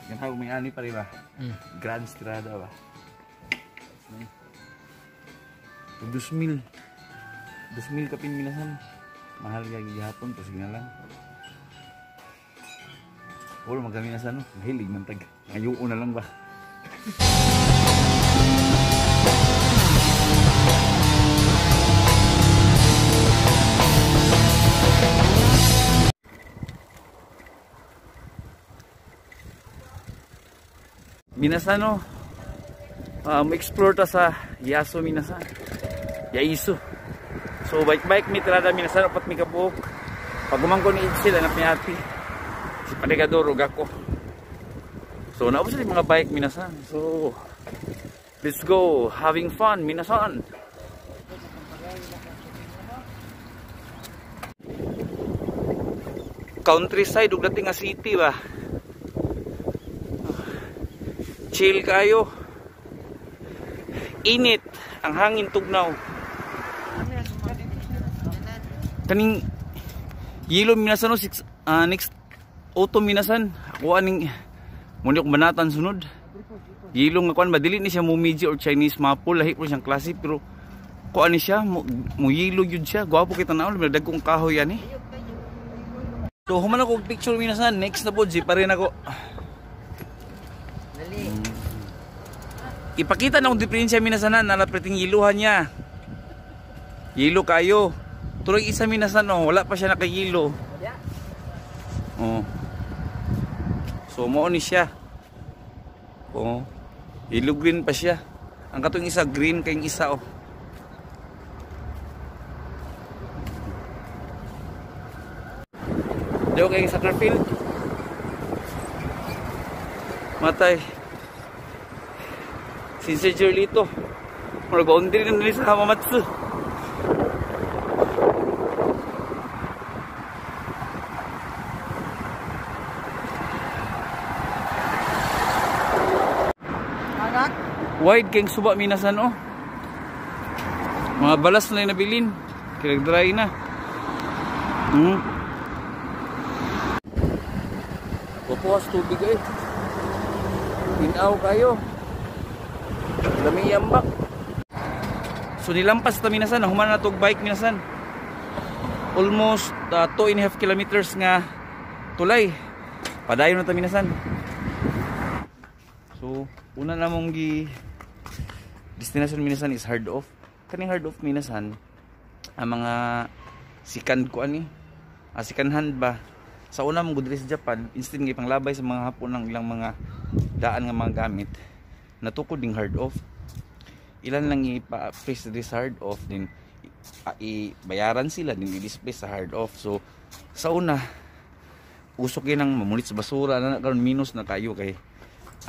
Ganhaw may ani pa rin ba? Grand Strada ba? 2,000. 2,000 kapin minasan. Mahal kay gihapon pero sige na lang. Wala magkaminasan no. Mahilig man tag. Ayuo na lang ba. Minasan no. Explore ta sa Yaso minasan. Yaiso. So bike-bike mi tirada minasan upat mi kabuok. Pag umangko ni Edsel anak ni ati. Si Panigador ug ako. So naubos na mga bike minasan. So let's go having fun minasan. Countryside ug dating nga city ba. Chill kayo. Init ang hangin tugnaw. Kaning yellow minasan no, six, next autumn minasan. Ako aning muni akong banatan sunod. Yellow nga kuan ba dili ni siya momiji or Chinese maple, lahi po siyang klase pero kuan ni siya mo yellow gyud siya. Gwapo kita naon dagkong kahoy ani. So human ako og picture minasan, next na pod si pa rin ako. Ipakita na kung diferensya minasanan na napreting yiluhan niya. Yelo kayo. Tuloy isa minasan oh, wala pa siya nakayilo. Oh. So mao ni siya. Oh. Yellow green pa siya. Ang katong isa green kayong isa oh. Diyo kay soccer field. Matay. Sincere Jerlito. Murag boundary na nila sa Hamamatsu. Wide keng suba minasan oh. Mga balas na yung nabilin. Kirag dry na. Pupuas tubig eh. Inaw kayo. Dami yambak. So nilampas ta minasan, human na tog bike minasan. Almost 2.5 kilometers nga tulay. Padayon na ta minasan. So una na mong gi destination minasan is hard off. Kaning hard off minasan ang mga second ko ani. Second hand ba? Sa una mong gudri sa Japan, instead nga ipanglabay sa mga Hapon ng ilang mga daan nga mga gamit, natukod ding hard off. Ilan lang ipa-place this hard off din ibayaran sila din i-display sa hard off. So sa una usok yun ang mamulit sa basura na karon minus na kayo kay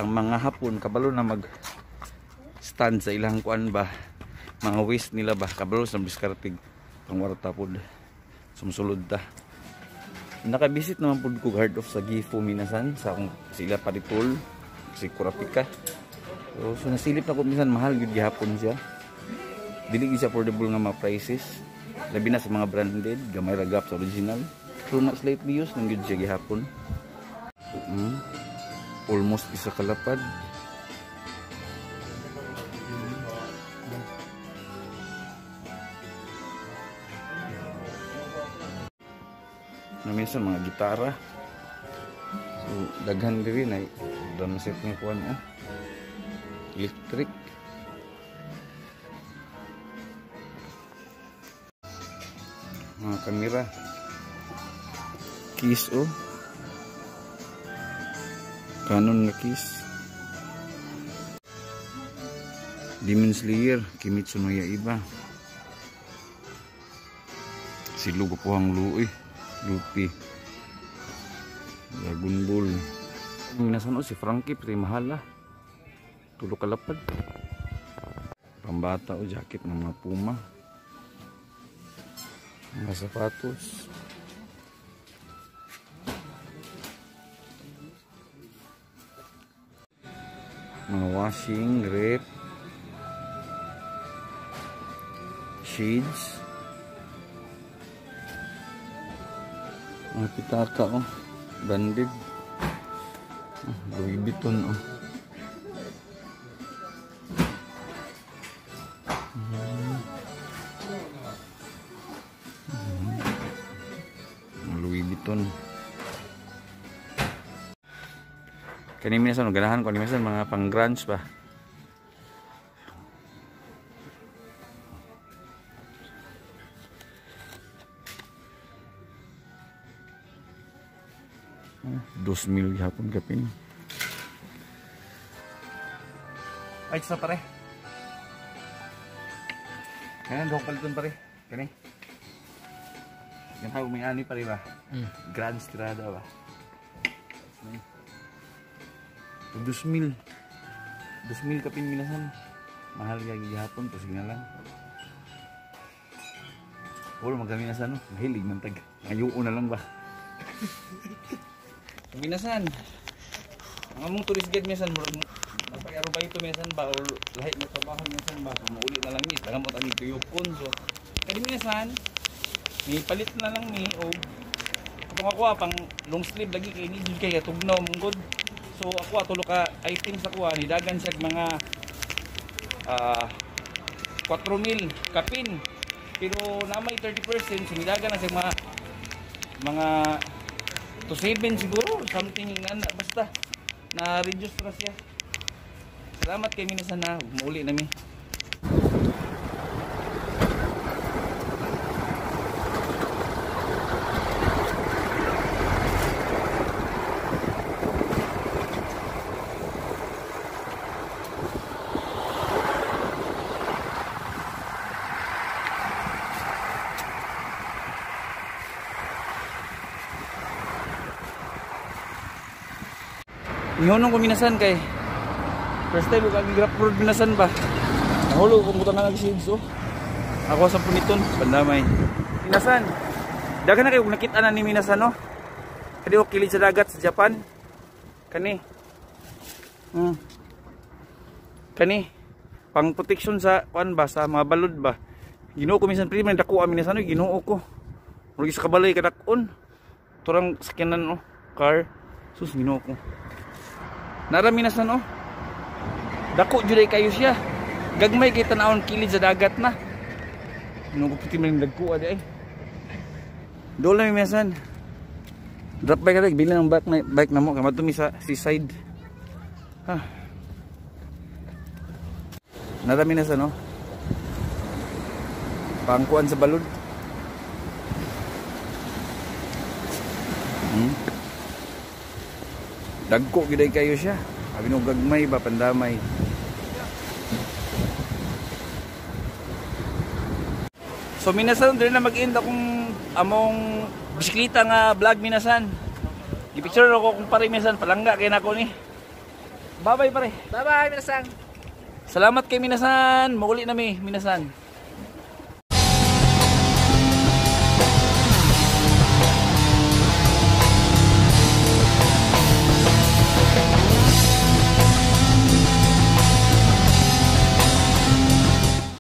ang mga Hapon kabalo na mag stand sa ilang kuan ba, mga waste nila ba, kabalo sa diskartig pangwarta pod sumsulod ta. Nakabisit naman pod ko hard off sa Gifu minasan sa akong sila paritol si Kurapika. So nasilip na ko minsan, mahal gyud gihapon siya. Dili gyud siya affordable nga mga prices. Labi na sa mga branded, gamay ra gap sa original. So na slightly used nang gyud siya gihapon. Almost isa kalapad. Na minsan mga gitara. So daghan diri na drum set ni kuan oh. Electric. Mga kamera. Keys oh. Canon na keys. Demon Slayer, Kimetsu no Yaiba. Silugo po ang luoy. Lupi. Dragon Ball. Minasan oh si Frankie, pero mahal lah. Tulo kalapad. Pambata o jacket ng mga Puma. Mga sapatos. Mga washing, rep, shades. Mga pitaka oh, branded. Louis Vuitton oh. Louis Vuitton. Kani minasan ganahan ko ni minasan mga pang grunge ba. $2,000 gihapon kapin. Ay, sa pare. Kanan dok paliton pare. Kani. Ganha may ani pare ba? Grand Strada ba? 2,000. 2,000 kapin minasan. Mahal kay gihapon to sige na lang. Wala magaminasan no. Mahilig man tag. Ayuo na lang ba. Minasan. Ang among tourist guide minasan murag napag-arubay ito minasan ba or lahi mo trabaho minasan ba, so mauli na lang ni taga mo tani tuyokon. So kani minasan ni palit na lang ni og kung ako pang long sleeve lagi kay ni jud kay tugnaw mong god. So ako tulo ka items ako ni dagan siya mga 4,000 kapin pero na may 30%, so nidagan na siya mga to 7 siguro, something na basta na reduce ra siya. Salamat kay minasan na muuli nami. Nihonong ko minasan kay first time ko kag road minasan ba. Nahulog kong butang nga shades oh. Ako sa puniton pandamay. Minasan. Dagan na kayo nakita na ni minasan no. Kani og kilid sa dagat sa Japan. Kani. Kani pang protection sa kuan ba sa mga balod ba. Ginoo ko minsan prima dako minasan oy, Ginoo ko. Murag sa kabalay kadak-on. Turang sakyanan oh, car. Sus Ginoo ko. Nara minasan oh. Dako jud ay kayo siya. Gagmay kay tan-awon kilid sa dagat na. Ginoo ko puti man dagko adi ay. Dool na minasan. Drop by ka bilang ng bike na mo kay madto mi sa seaside. Ha. Nara minasan oh. Pangkuan sa balod. Dagko gid ay kayo siya. Abi no gagmay ba pandamay. So minasan diri na mag-end akong among bisikleta nga vlog minasan. Gi-picture ako kung pare minasan palangga kay nako ni. Bye-bye pare. Bye-bye minasan. Salamat kay minasan. Mauli na mi minasan.